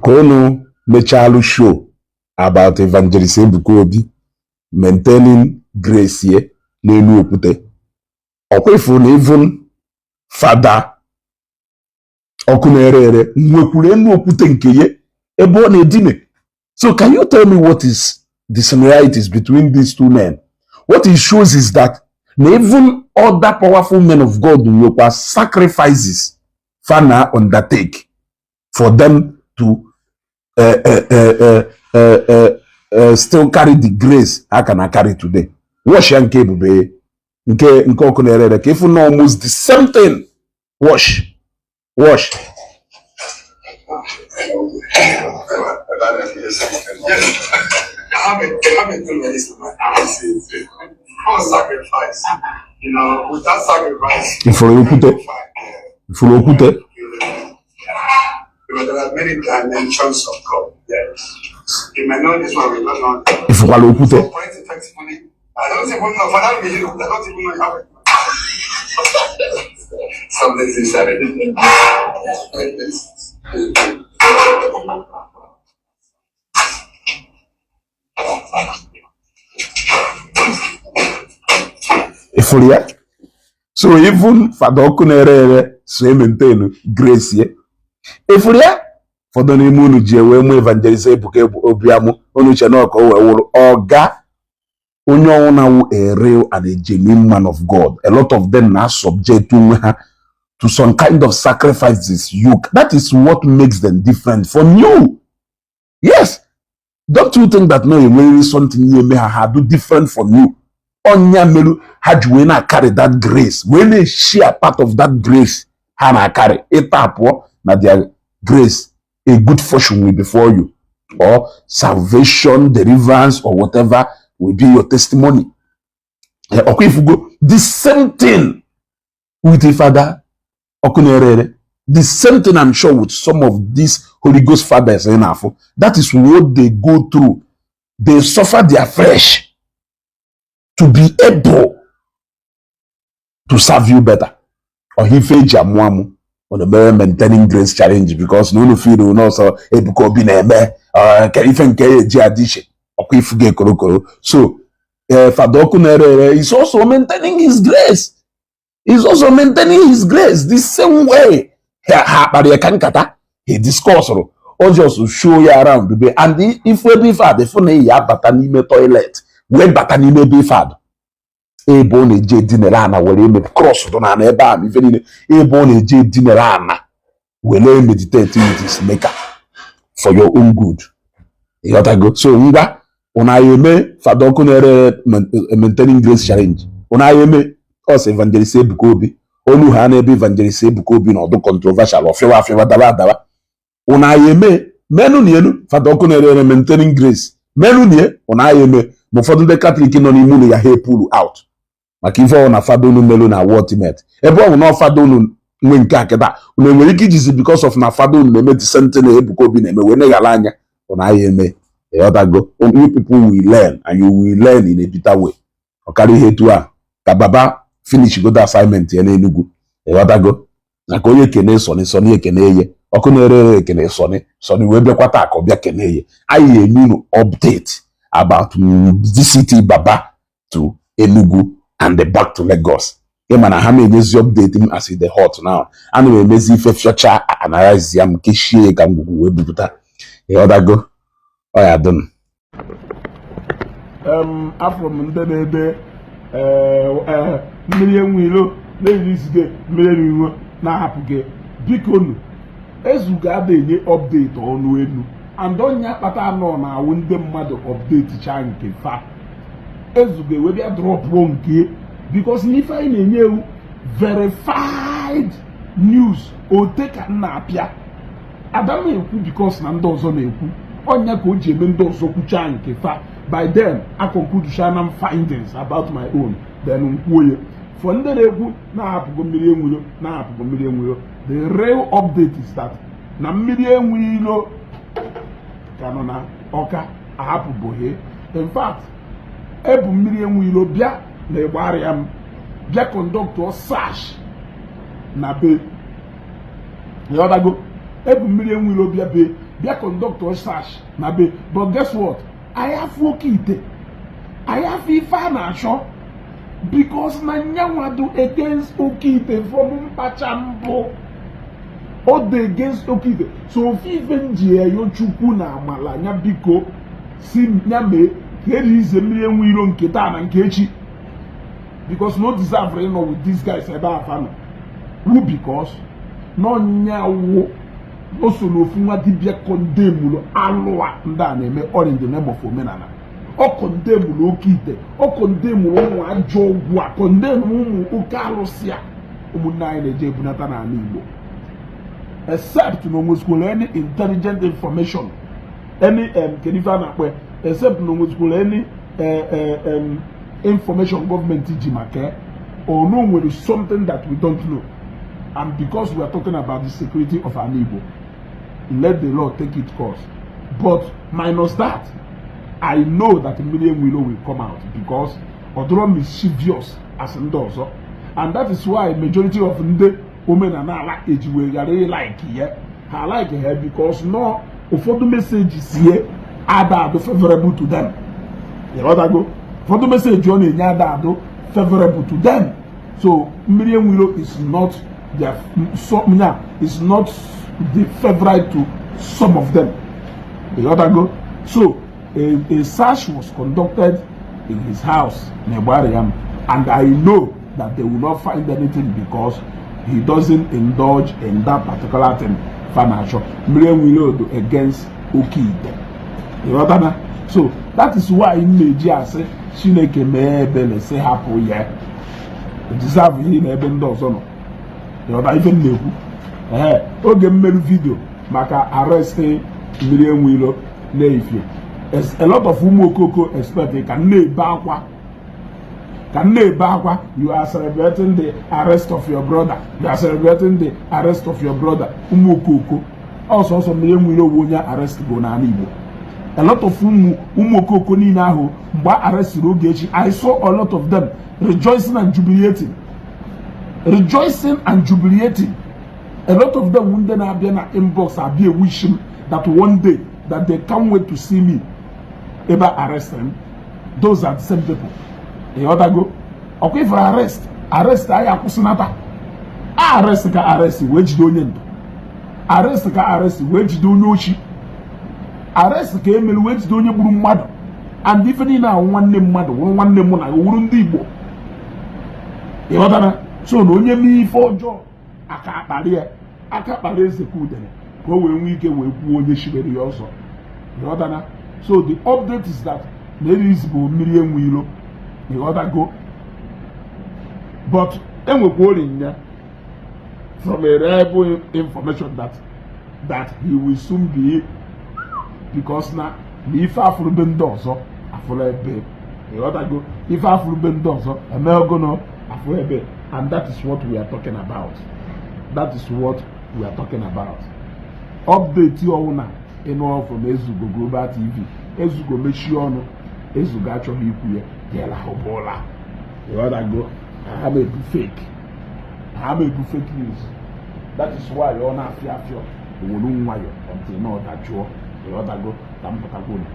Ka unu mechalụ show about Evangelist Ebuka Obi maintaining grace ye n'elu okwute, ọkwa ifu na even Fada Ọkụ Na-ere Ere nwekwuru elu okwute nke ye ebe ọ na-edine. So can you tell me what is the similarities between these two men? What it shows is that na even other powerful men of God nwekwa sacrifices fa na undertake for them to still carry the grace ha ka na carry today. Watch ya, nke Ebube, nke Ọkụ Na-ere Ere, ka ịfụ na almost the same thing. Watch, watch. I have a sacrifice. Without sacrifice, Ifuru okwute, ifuru okwute. Because there are many dimensions of God. Yes. You may know this one, we don't know. Ifukwala okwute. Operate effectively. I don't even know. For that reason, I don't even know how. Something's inside it. Ifuru ya. So even Fada Ọkụ Na-ere Ere so maintain grace ye. Ifuru ya. Ụfọdụ n'ime unu ji ewe mụ Evangelist Ebuka Obi amụ unu che na ọka o wee wụrụ ọga onye ọnwụ na-awụ a real and a genuine man of God. A lot of them na subject onwe ha to some kind of sacrifices. You, that is what makes them different from you. Yes, don't you think that no enwerịrị something ya eme ha ha do different from you? Ọnya meru ha ji wee na-carry that grace, wee na-share part of that grace ha na-carry. Ịta pụọ na their grace, a good fortune will befall you, or salvation, deliverance or whatever will be your testimony. Ọkwa ifugo the same thing with the Father Ọkụ Na-ere Ere, the same thing, I'm sure, with some of these Holy Ghost fathers ị na-afụ. That is what they go through. They suffer their flesh to be able to serve you better. Ọha ife eji amụ amụ ọ na-emere maintaining grace challenge because na unu feel na ọsọ Ebuka Obi na-eme nke ife nke ya eji adị iche. Ọkwa ifugo ekorokoro. So Fada Ọkụ Na-ere Ere is also maintaining his grace, is also maintaining his grace the same way. Ha kpara ya ka nkata he discussrụ, o just show ya around be and ifu ebe ife adị, fụ na ya abata n'ime toilet wee bata n'ime ebe ife adị, ebe ọ na-eje edinere ana were eme cross dị n'ala ebe ahụ, ife niile ebe ọ na-eje edinere ana were meditate with his maker for your own good. Ịghọtago? So ngwa, ụna ya eme Fada Ọkụ Na-ere Ere maintaining grace challenge, ụna ya eme ọsọ Evangelist Ebuka Obi olu ha n'ebe Evangelist Ebuka Obi na ọdụ controversial, ọfịwa afịwa, daba adaba. Ụna ya eme menụ na elu Fada Ọkụ Na-ere Ere maintaining grace menụ na ye. Ụna ya eme ma ụfọdụ ndị Katọlik nọ n'ime ụlọ ya ha epulu out maka ife ọ na fada unu melu na ultimate ebe ọ bụ na fada unu nwe nke a kịta, unu enwere ike ijizi because of na fada unu na-eme the same thing na Ebuka Obi na-eme wee neghara anya. Ụna ya eme. Ịghọtago? You people will learn, and you will learn in a bitter way. Ọ karịa ihe etu a ka baba finish godo assignment ya n'Enugu. Ịghọtago? Na ka onye kene Sọni, Sọni ekene ye. Ọkụ Na-ere Ere ekene Sọni, Sọni wee bịakwa taa ka ọ bịa kene ye. Anyị enye unu update about VCT baba to Enugu and the back to Lagos. Ịma na ha na-enyezi update m as e dey hot now. Ana m emezi ife fịọcha, analyze ya, m kechie ka ngwugwu wee bupụta. Ịghọtago? Ọ ya dụnụ. Afọ m ndị na-ede mmiri enwe ilo na-erisigo mmiri enwe na-ahapụ gị. Biko nu, Ezugo ada enye update ọnụ elu and ọnya kpata anọ na-awụ ndị mmadụ update cha nke fa. Ezugo ewe bịa dropụo nke because n'ife anyị na-enye ewu verified news ote ka m na-apịa adama ekwu because na ndị ọzọ na-ekwu ọnya ka o ji eme ndị ọzọ kwuchaa nke fa. By then a conclude na findings about my own, then nkwuo ya for ndị na-ekwu na-ahapụgo mmiri enwiro, na-ahapụgo mmiri enwiro. The real update is that na mmiri enwiro ka nọ na Ọka, ahapụbụghị. In fact, ebu mmiri enwiro bịa na ịgbarịa m bịa conduct search na be. Ịghọtago? Ebu mmiri enwiro bịa be Bịa conduct search na be. But guess what? Anyị afụ oke ite, anyị afụ ife a na-achọ, because na nyanwado against oke ite from mkpacha mbụ. Ọ dị against oke ite. So ofe ife m ji eyo Chukwu na amala anya, biko, si ya mee ka eri ize Mmiri Enwe Iro nke taa na nke echi, because no deserve ịnọ with these guys ebe afa nọ wu, because n'ọnya wụ o so n'ofu nwa dibịa condemnụrụ alụa ndị a na-eme, all in the name of omenala. Ọ condemnụrụ oke ite, ọ condemnụrụ ụmụ ajọ ọgwụ a, condemn ụmụ oke alụsị a ụmụnne anyị na-eje ebunata n'ala Igbo, except na o nwezikwara any intelligent information, any kedu ife a na-akpọ ya, except na o nwezikwara any information gọọmenti ji maka ya, or no nwere something that we don't know. And because we are talking about the security of our Igbo, let the law take its course. But minus that, I know that Mmiri Enweilo will come out, because ọ dịrọ mischievous as ndị ọzọ, and that is why majority of ndị omenala ala eji wee ghara like ya, ha like ha, because no ụfọdụ messages ye ada adụ favorable to them. Ịghọtago? Ụfọdụ message ọ na-enye ada adụ favorable to them. So Mmiri Enweilo is not their so, yeah, is not the favorite to some of them. Ịghọtago? So a search was conducted in his house in Igbariam, and I know that they will not find anything because he doesn't indulge in that particular thing. Financial Mmiri Enweilo against oke ite. Ịghọtana? So that is why m na-eji asị Chineke mee ebele, sị hapụ ya, deserve ihe na ebe ndị ọzọ nọ. Ịghọta ife m na-ekwu? Ee, oge mmerụ video maka arrest Mmiri Enweilo na-efie, a lot of ụmụ okoko expect ka m na-ebe akwa, ka m na-ebe akwa. "You are celebrating the arrest of your brother, you are celebrating the arrest of your brother." Ụmụ okoko, ọsọsọ Mmiri Enweilo owu onye arrest go n'ala Igbo. A lot of ụmụ okoko niile ahụ, mgbe a arrestiri Ogechi, I saw a lot of them rejoicing and jubilating, rejoicing and jubilating. A lot of them, ndị na-abịa na inbox abịa wish m that one day that they can't wait to see me ebe a arrest m. Those are the same people. Ịghọtago? Ọkwa ifere arrest anyị akwụsịnata arrest ka arrest wee jide onye ndu, arrest ka arrest wee jide onye ochi, arrest ka emere wee jide onye gburu mmadụ. And ife niile ahụ, nwanne mmadụ wụrụ nwanne mụ na wụrụ ndị Igbo. Ịghọtara? So na onye mee ife ọjọọ, aka akparị ya, aka kpara eze ka udene, ka o wee nwee ike wee kwuo onye chibere ya ọzọ. Ịghọtara? So the update is that na erizi bụ Mmiri Enwe Ilo. Ịghọtago? But enwekwa orinya from a reliable information that he will soon be, because na ife afụrụbe ndị ọzọ afụrụ ebe. Ịghọtago? Ife afụrụbe ndị ọzọ emegono afụrụ ebe, and that is what we are talking about. That is what we are talking about. Update ọwụna ịnụ from Ezugo Global TV, Ezugo mechie ọnụ, Ezugo achọghị ikwu ya, jela hụbụla. Ịghọtago? Ha ma ebu fake, ha ma ebu fake news. That is why ọ na-afịa afịọ owolu nwayọ until na ọ dajụọ. Ịghọtago? Ka m pụtakwunu.